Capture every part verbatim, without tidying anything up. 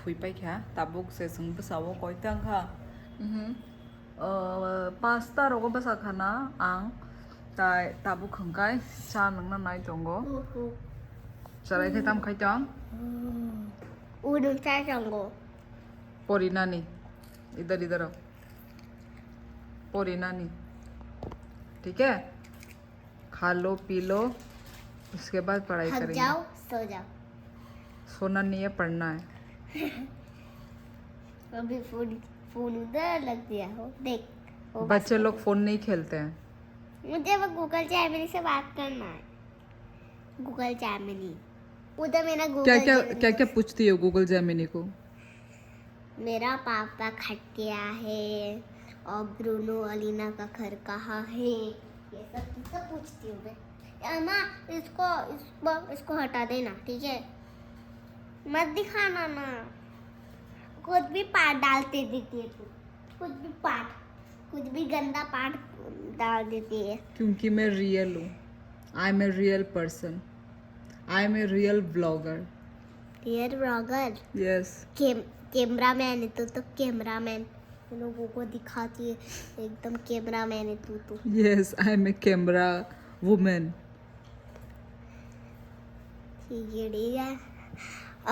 Thwi paikha, tabuk se chwng bwsao koi tang kha. Mhm. O, pasta rogo bwsa khana ang tai tabuk hwnkhe cha nungna nai tongo. Uhu. Chwrai khe tam khai tong? Uhu. Udu cha tongo. Porinani. Idar, idar. Porinani. ठीक है? खा लो, P low, उसके बाद पढ़ाई करेंगे। जाओ, सो जाओ। सोना नहीं है, पढ़ना है। अभी फोन, फोन उधर लग दिया हो, देख, वो बच्चे लोग फोन नहीं खेलते हैं। मुझे वो Google Gemini से बात करना है। Google Gemini। उधर मेरा क्या, Google क्या, Gemini क्या, क्या पूछती हो Google Gemini को? मेरा पापा खटिया है और ब्रूनो अलीना का घर कहाँ है, ये सब चीजें पूछती हूँ मैं। अम्मा, इसको, इसको, इसको हटा देना, ठीक है? मत दिखाना ना। कुछ भी पाठ डालते देती है तू, कुछ भी पाठ, कुछ भी गंदा पाठ डाल देती है। क्योंकि मैं रियल हूँ, I am a real person, I am a real blogger। Real blogger. Yes. कैम-, कैमरामैन है तू तो, कैमरामैन। लोगों को दिखाती है, एकदम कैमरामैन है तू तो। Yes, I am a camera woman। ठीक है, ठीक है।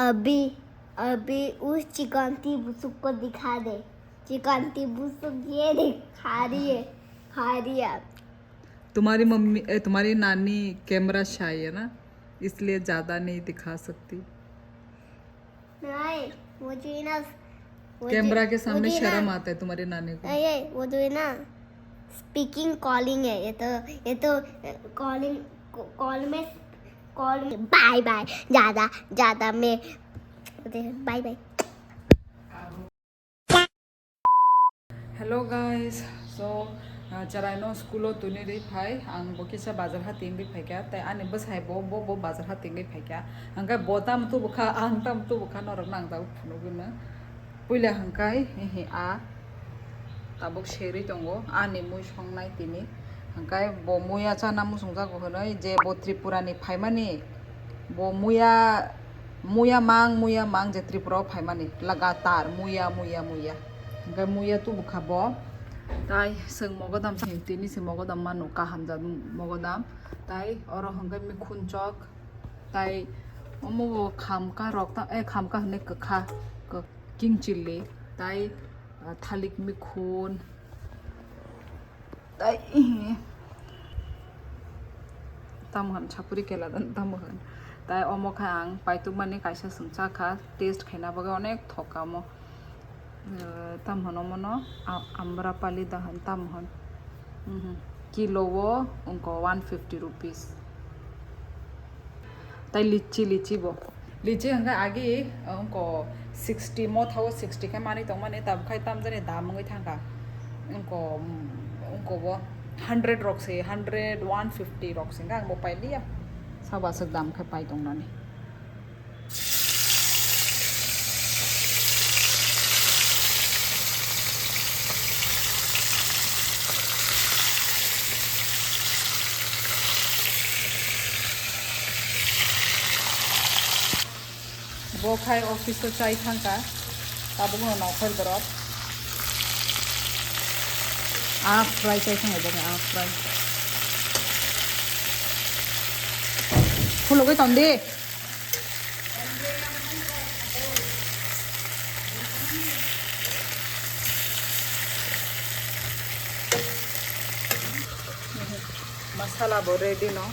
अभी, अभी उस चिकंती बुसुक को दिखा दे। चिकंती बुसुक ये देख, खा रही है, खा रही है। तुम्हारी मम्मी, ए, तुम्हारी नानी कैमरा शाय है ना, इसलिए ज्यादा नहीं दिखा सकती। नहीं, वो जो है ना, वो जो, कैमरा के वो सामने जो है ना, शर्म आता है तुम्हारी नानी को। नहीं, ये, वो जो है ना, स्पीकिंग कॉलिंग है, ये तो, ये तो, अ, कॉलिंग, कॉ-, कॉल में, कॉल में, बाय बाय, ज्यादा, ज्यादा मैं, bye bye. Hello guys, so, ah, chwraino school o tuni ri phai, ang bo kisa bazar ha tini ri phai kha, tai ani bwsai bo, bo, bo bazar ha tini ri phai kha, hwnkhe bo tam tubu kha, ang tam tubu kha, norok no ang tabuk phunugwi no. Puila hwnkhe, hihi a tabuk serwi tongo, ani mui songnai tini, hwnkhe bo muya chana muchungjago hwnwi je bo Tripura ni phaimani, bo muya, muya mang, muya mang je Tripura o phaimani, lagatar muya, muya, muya. Hwnkhe muya tubu kha bo. Tai chwng mogodam, tini se mogodam mano, kaham jat mogodam. Tai oro hwnkhe mikhun chok, tai omo bo khamka rok ta, eh, khamka hwnwi kwkha, kwk-, king chilli, tai, ah, thalik mikhun, tai, tamo hwn sapuri kela dan tamo hwn. Tai omo khe ang paitukmani kaisa chwng cha kha, taste khaina bagwi onek thok kha omo. Eh, tamo hwn omo no, a-, Amrapali da hwn tamo hwn. Mhm. Kilo o wngkha one fifty rupees. Tai litchi, litchi bo. Litchi hwnkhe agi, uh, wngkha sixty, motha o sixty khe manwi tongmani, tabuk khai tamjani dam wngwi thangkha. Wngkha, mm, wngkha bo hundred rok se, hundred, one fifty rok se, hwnkhe ang bo pailiya. Sabo aswk dam khe pai tongnani. Bo khai office o chai thangkha, tabukno nokhor borok. A fry chai thangkha, bo khai a fry. Khulugwi tong di. Masala bo ready no.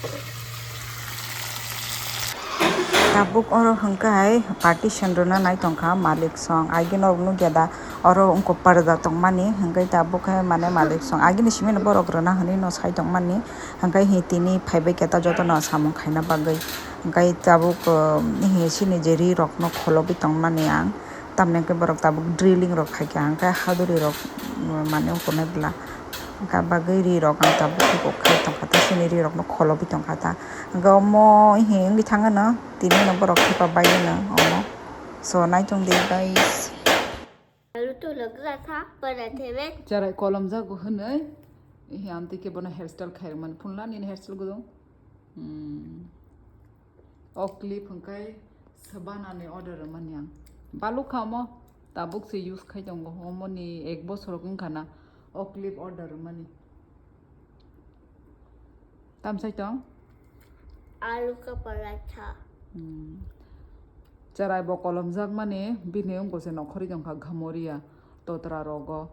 Tabuk oro hwnkhe hai partition rwna nai tongkha malik song. Agi nok nukya da oro wngkha parda tongmani, hwnkhe tabuk khe mane malik song. Agini simi no borok rwna hwnwi no sai tongmani, hwnkhe hi tini phaibai khe ta jotono samung khaina bagwi. Hwnkhe tabuk, uh, hi sini je ri rokno kholobwi tongmani ang. Tamni hwnkhe borok tabuk drilling rok khaikha, hwnkhe haduri rok, mm, mane ongkhornai bwla. Hwnkhe bagwi ri rok ang tabuk khe kok khai tongkha ta, chini ri rokno kholobwi tongkha ta. Hwnkhe omo hi wngwi thangano, tini no borok thepa bai no omo. So, naitung di, guys. Alu to log raha tha, parathe mein. Cherai kolom jago hwnwi, hi amtwi khe bono hairstyle khairokmani phunla nini hairstyle gudung. Hmm. O clip hwnkhe Sabana ni order rwmani ang. Balu kha omo, tabuk se use khai tongo, omo ni ek bosor wng kha na o clip order mani. Tam sai tong? Alu ka paratha. Hmm. Cherai bo kolom jak mani, bini wngko se nokhori tong kha Ghamoria totra rogo.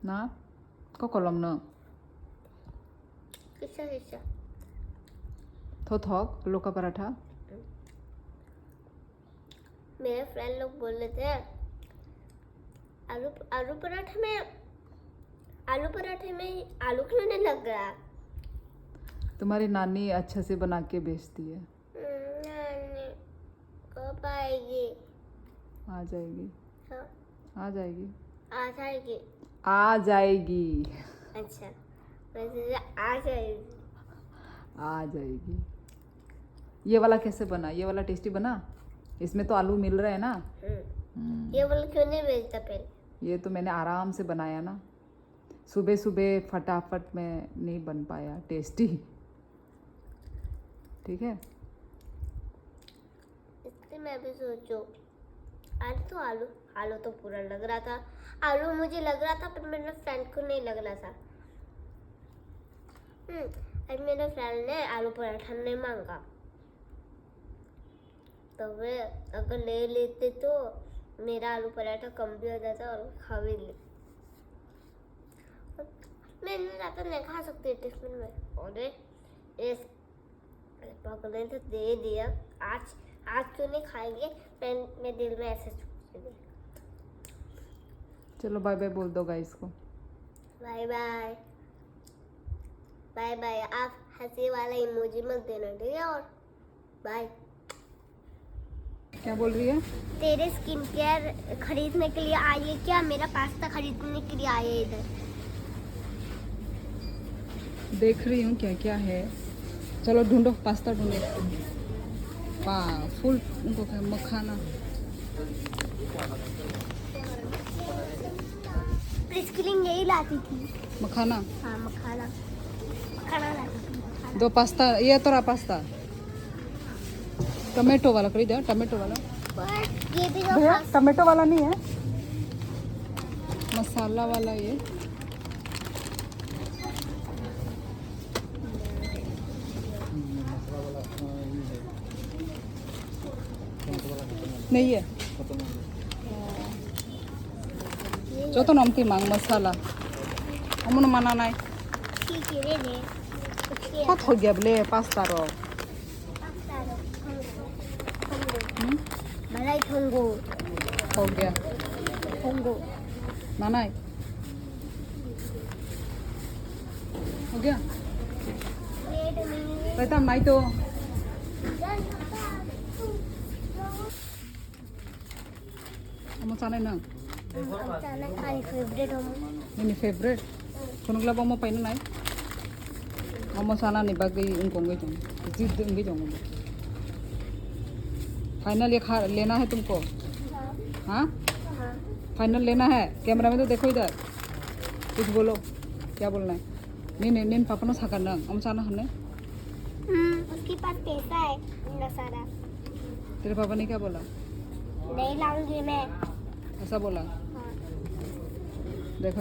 Na? Ko kolom no? Kisa kisa. Thothok, alu ka paratha. मेरे फ्रेंड लोग बोल रहे थे, "आलू, आलू पराठा में, आलू पराठे में आलू क्यों नहीं लग रहा?" तुम्हारी नानी अच्छा से बना के बेचती है। हम्म, नानी कब आएगी? आ जाएगी। हाँ। आ जाएगी। आ जाएगी। आ जाएगी। अच्छा, मैं सोचा आ जाएगी। आ जाएगी। ये वाला कैसे बना? ये वाला टेस्टी बना? इसमें तो आलू मिल रहे हैं ना? हम्म। हम्म। ये वाला क्यों नहीं बेचता पहले? ये तो मैंने आराम से बनाया ना, सुबह सुबह फटाफट में नहीं बन पाया टेस्टी। ठीक है। इसलिए मैं भी सोचो, आज तो आलू, आलू तो पूरा लग रहा था, आलू मुझे लग रहा था पर मेरे फ्रेंड को नहीं लग रहा था। हम्म, आज मेरे फ्रेंड ने आलू पराठा नहीं मांगा, तो वे अगर ले लेते तो मेरा आलू पराठा कम भी हो जाता और खा भी लेते। मैं इतनी ज़्यादा नहीं खा सकती टिफिन में। अरे, इस पापा ने तो दे दिया। आज, आज क्यों नहीं खाएंगे? मैं, मैं दिल में ऐसे सोच रही हूँ। चलो बाय बाय बोल दो गाइस को। Bye bye. Bye bye. आप हंसी वाला इमोजी मत देना, ठीक है? और बाय। क्या बोल रही है? तेरे स्किन केयर खरीदने के लिए आई है क्या? मेरा पास्ता खरीदने के लिए आई है इधर। देख रही हूँ क्या क्या है। चलो ढूंढो, पास्ता ढूंढो। वाह, फुल उनको क्या, मखाना। इसके लिए यही लाती थी। मखाना। हाँ, मखाना। मखाना लाती थी, मखाना। दो पास्ता, ये थोड़ा पास्ता। टमेटो वाला खरीदा, टमेटो वाला। और ये भी दो भैया, पास्ता। टमेटो वाला नहीं है, मसाला वाला ये। नहीं है। Joto no amtwi mang masala. Omono mana nai. Hot hoi gya ble pasta ro. Hmm? Malai thongo. Hoi gya. Thongo. Manai. Hoi gya. Pai tam nai to. Omo chanai nang? Ang chanai, ani favorite omo. Nini favorite? Phunukla bo omo paina nai? Omo chana ni bagwi wngkongwi tong. Jid wngwi tong. Final ye kha, lena hai tumko? हाँ? हाँ? Final lena hai? Camera mein to dekho idhar. Kuch bolo. Kya bolna hai? Nini, nini papa no sakha nang, omo chana hwnwi? हम्म, उसके पास पैसा है इतना सारा। तेरे पापा ने क्या बोला? नहीं लाऊंगी मैं। ऐसा बोला? हाँ। देखो।